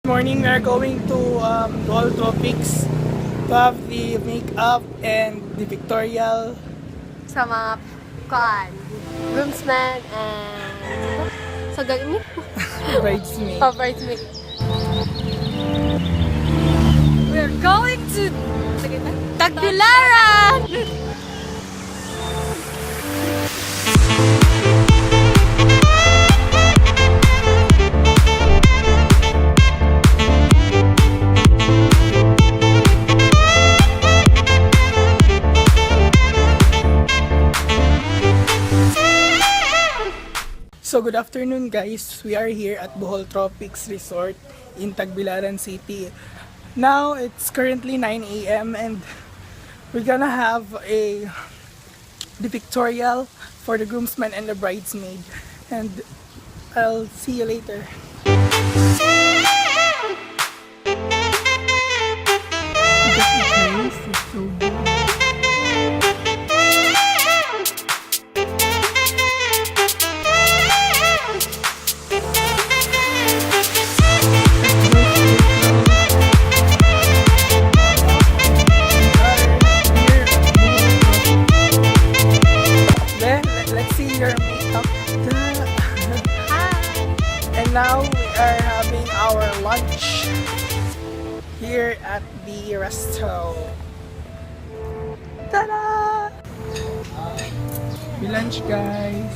Morning, we are going to Dual Tropics to have the makeup and the pictorial. Sa mga groomsmen and so gagawin Bridesmaid. bridesmaid. We're going to Tagbilaran! So good afternoon guys, we are here at Bohol Tropics Resort in Tagbilaran City. Now it's currently 9 a.m. and we're gonna have the pictorial for the groomsmen and the bridesmaid, and I'll see you later. The place is so good. Now we are having our lunch here at the resto. Ta-da! Happy lunch guys!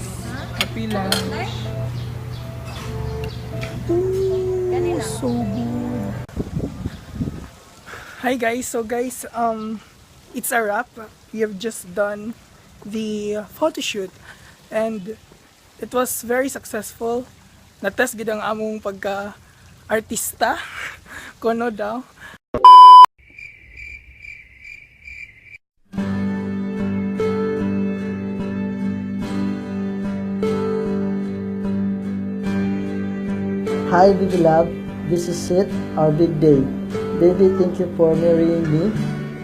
Happy lunch! Ooh, so good! Hi guys! So guys, it's a wrap. We have just done the photo shoot and it was very successful. Natas gid ang among pagka-artista. Kono daw. Hi big love, this is it, our big day. Baby, thank you for marrying me.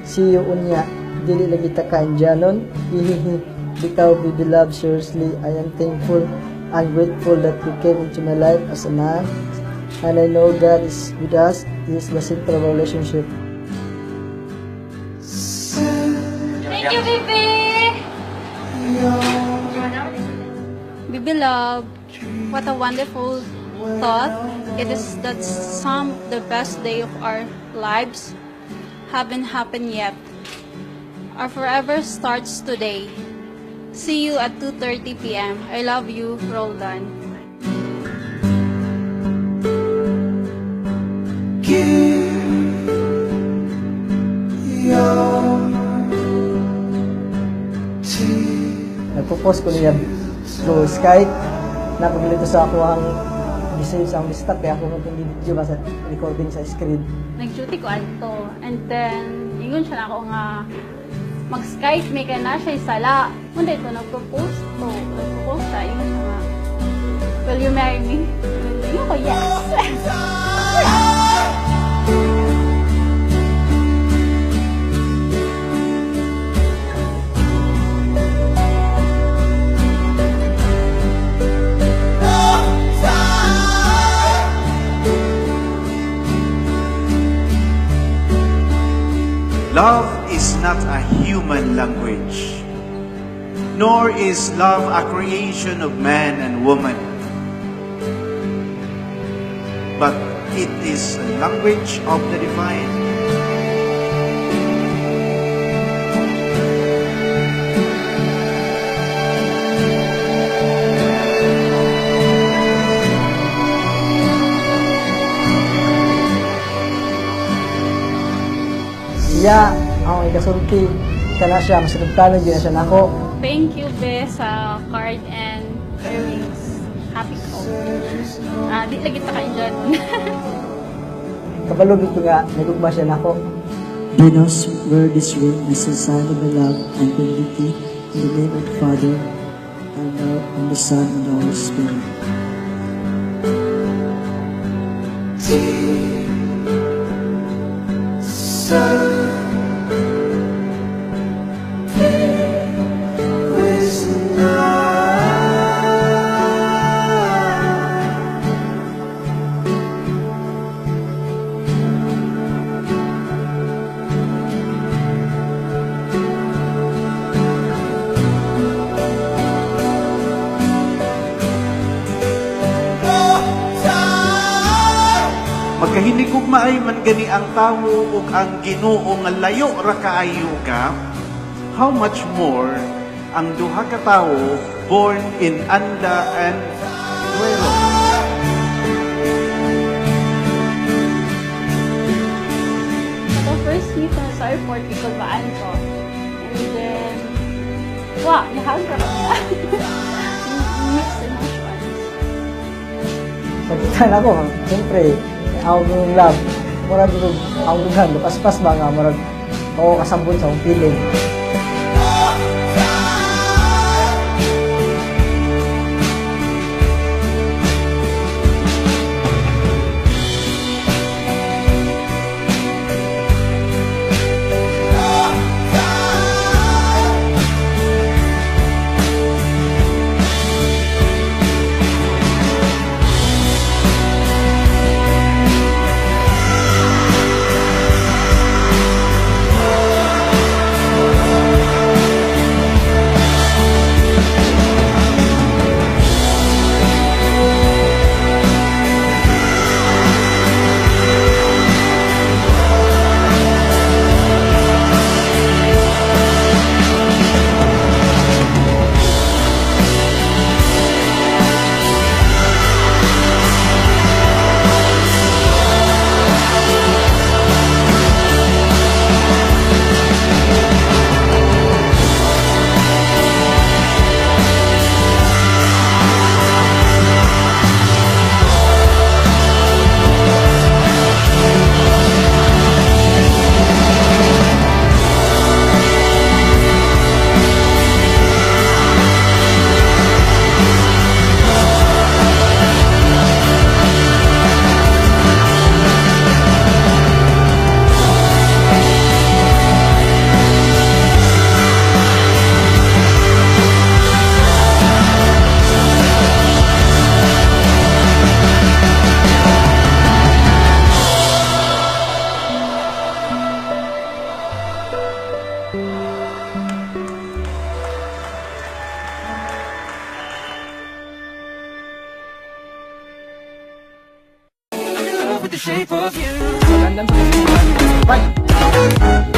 See you unya. Dili lagi ta kaanjanon. Hihihi. Bitaw baby love, seriously, I am thankful. I'm grateful that you came into my life as a man, and I know God is with us. He is the center of our relationship. Thank you, baby! Baby love, what a wonderful thought. It is that the best day of our lives haven't happened yet. Our forever starts today. See you at 2:30 p.m. I love you, Roldan. Nagpo-post ko niya through Skype. Napagilito sa ako ang Bisaya sa ang lista, kaya ako mag-video sa recording sa screen. Nag-duty ko alto. And then, ingon siya na ako nga mag-Skype, may ka na siya isala. Muna ito, nag-propose to. Nag-propose siya, ingon siya nga, will you marry me? Ingon ko, yes! Love is not a human language, nor is love a creation of man and woman, but it is a language of the divine. Siya, ang ikasulti, kana siya, masunod-tanan din na siya nako. Thank you, Be, sa card and earrings. Happy ko. Di lagi ta kayo dyan. Kabalugit ko nga, nagugma siya nako. Dinos, wear this ring as a sign of my love and fidelity in the name of the Father, and the Son, and the Holy Spirit. Magkahinigugma ay man gani ang tawo ug ang Ginoo nga layo ra kaayo ka, how much more ang duha ka tawo born in Anda and Duero. So first meet na sa airport, ikabaan ko. And then, wow, nahag ka ba? Mixed emotions. Pagkita na ko, siyempre, ako ng love. Murag dito, ako dughan, paspas ba nga, murag ako kasambon sa akong feeling. Magandang presentation. Bye!